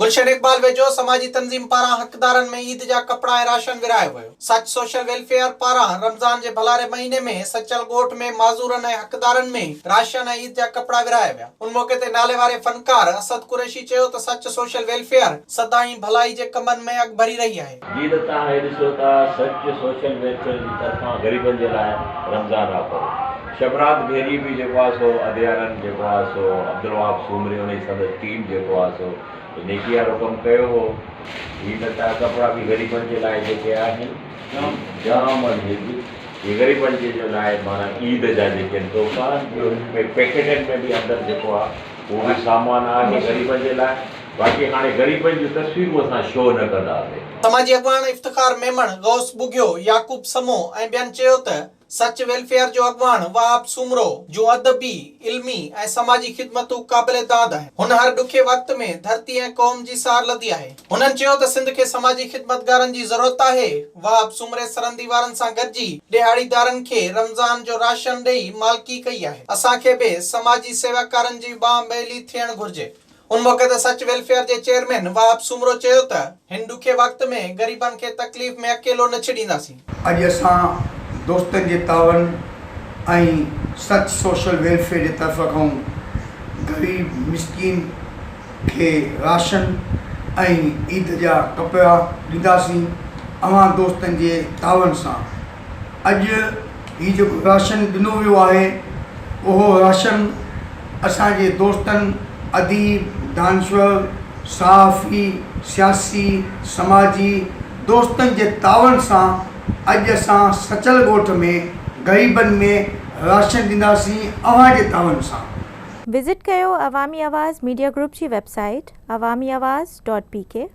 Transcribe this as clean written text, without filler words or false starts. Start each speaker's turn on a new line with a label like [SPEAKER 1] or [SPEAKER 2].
[SPEAKER 1] گلشن اقبال ويجهو سماجي تنظيم پاران حقدارن ۾ عيد جا ڪپڙا ۽ راشن ورهايو ويو. سچ سوشل ويلفيئر پاران رمضان جي ڀلاري مهيني ۾ سچل ڳوٺ ۾ معذورن ۽ حقدارن ۾ راشن ۽ عيد جا ڪپڙا ورهايا ويا. ان موقعي تي ناليواري فنڪار اسد قريشي چيو ته سچ سوشل ويلفيئر سدائين ڀلائي جي ڪمن ۾ اڳڀري رهي آهي.
[SPEAKER 2] جي ته توهان هي ڏسو ته سچ سوشل ويلفيئر جي طرفان غريبن جي لاء رمضان آفر شبرات ڀيري به جيڪو آهي سو اديارن جيڪو آهي سو عبدالوهاب سومري ان جي سندس ٽيم جيڪو آهي سو نيڪي وارو ڪم ڪيو هو. هي لٽا ڪپڙا به غريبن جي لاء جيڪي آهن جام آهن هي به هي غريبن جي جي لاء معنيٰ عيد جا جيڪي آهن تحفا آهن ٻيو هن ۾ پيڪيٽن ۾ به اندر جيڪو آهي اهو به سامان آهي غريبن جي لاء باقي هاڻي غريبن جون تصويرون اسان شو نه ڪنداسين.
[SPEAKER 1] سماجي اڳواڻ افتخار ميمڻ، غوث ٻگهيو، يعقوب سمو ۽ ٻين چيو ته سچ ويلفيئر جو اڳواڻ وهاب سومرو جون ادبي، علمي ۽ سماجي خدمتون قابل داد آهن. هن هر ڏکي وقت ۾ ڌرتي ۽ قوم جي سار لڌي آهي. هنن چيو ته سنڌ کي سماجي خدمتگارن جي ضرورت آهي. وهاب سومري سرندي وارن سان گڏجي ڏهاڙيدارن کي رمضان جو راشن ڏئي مالڪي ڪئي آهي. اسان کي به سماجي سيواڪارن جي ٻانهن ٻيلي ٿيڻ گهرجي. ان موقعي تي سچ ويلفيئر جي چيئرمين وهاب سومرو چيو ته هن ڏکي وقت ۾ غريبن کي تڪليف ۾ اڪيلو نه ڇڏينداسين.
[SPEAKER 3] اڄ اسان دوستن جي تعاون ۽ سچ سوشل ويلفيئر جي طرف کان غريب مسڪين کي راشن ۽ عيد جا ڪپڙا ڏينداسين اوهان دوستن جي تعاون سان اڄ هي جيڪو راشن ڏنو ويو آهي اهو راشن اسان جي دوستن اديب، دانشور، صحافي، سياسي، سماجي دوستن جي تعاون سان اڄ اسان سچل ڳوٺ ۾ غريبن ۾ راشن ڏينداسين اوهان جي تعاون سان.
[SPEAKER 4] وزٽ ڪيو عوامي آواز ميڊيا گروپ جي website Awami Awaz dot P K.